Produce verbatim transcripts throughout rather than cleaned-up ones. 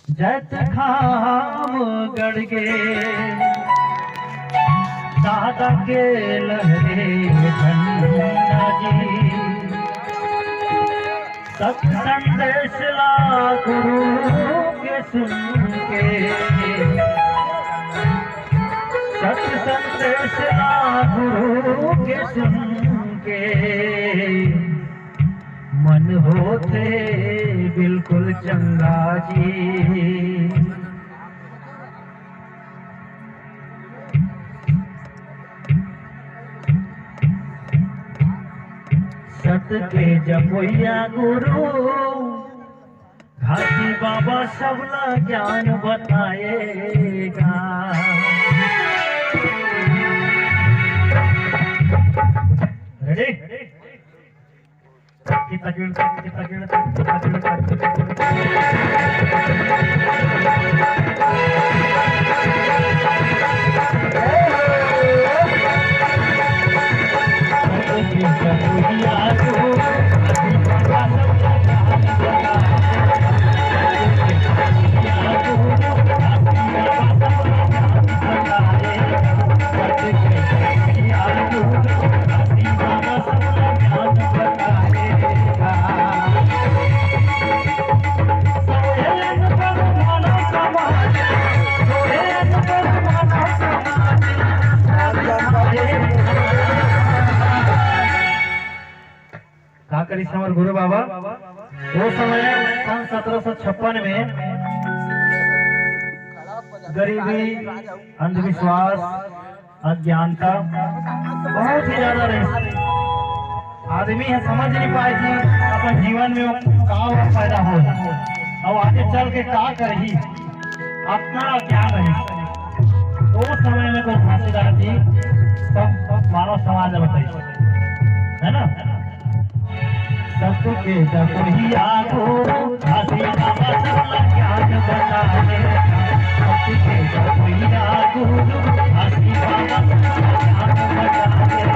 जैतखाम गढ़ के दादा के लहरे झंडा जी, सत संदेश ला गुरु के सुन के, सत संदेश ला गुरु के सुन के, मन होथे बिल्कुल चंगा जी। सत के जपोइया गुरु, घासी बाबा सबला ज्ञान बताएगा। Ready? का करिस हमर गुरु बाबा? वो समय सन सत्रह सौ छप्पन में गरीबी, अंधविश्वास, अज्ञानता बहुत ही ज्यादा रहिस। आदमी ह समझ नहीं पाए कि अपन जीवन में वो का वो पैदा हो, अउ आगे चल के का करही, अतना ज्ञान रहिस। तो उस समय में तो घासीदास जी सब मानव समाज में बताइस, है ना? सत के जपोइया गुरु, घासी बाबा सबला ज्ञान बताए। सत के जपोइया गुरु, घासी बाबा सबला ज्ञान बताए।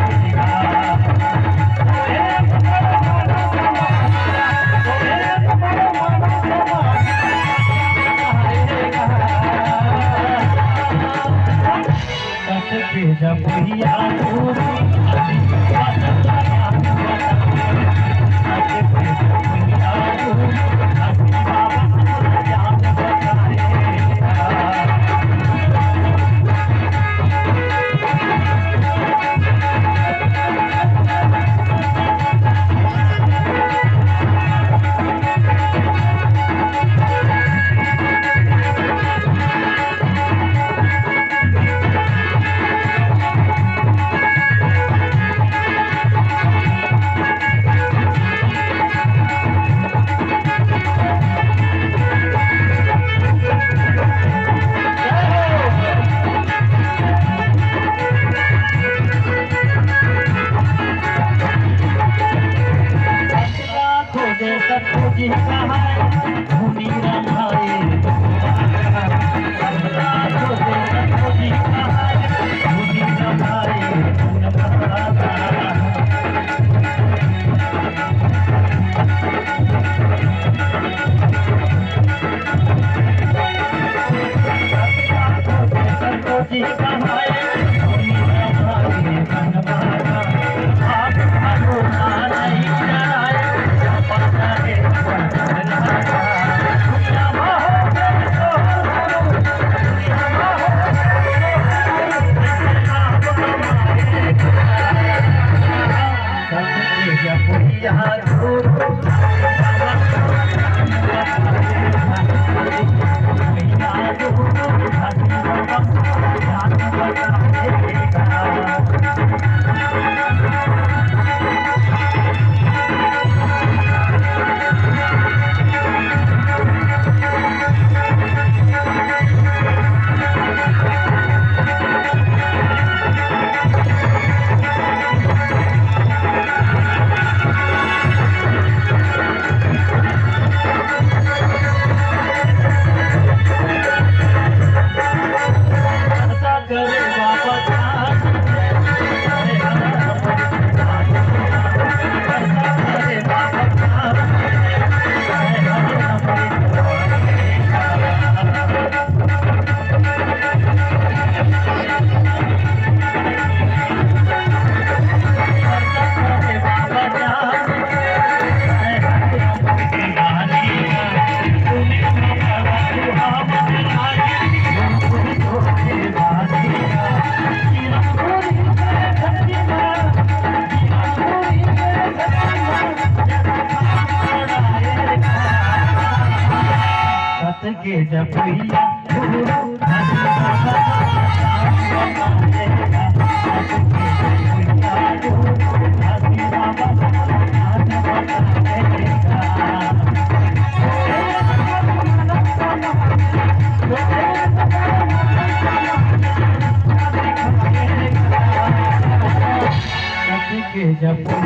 के जपैया गुरु के जप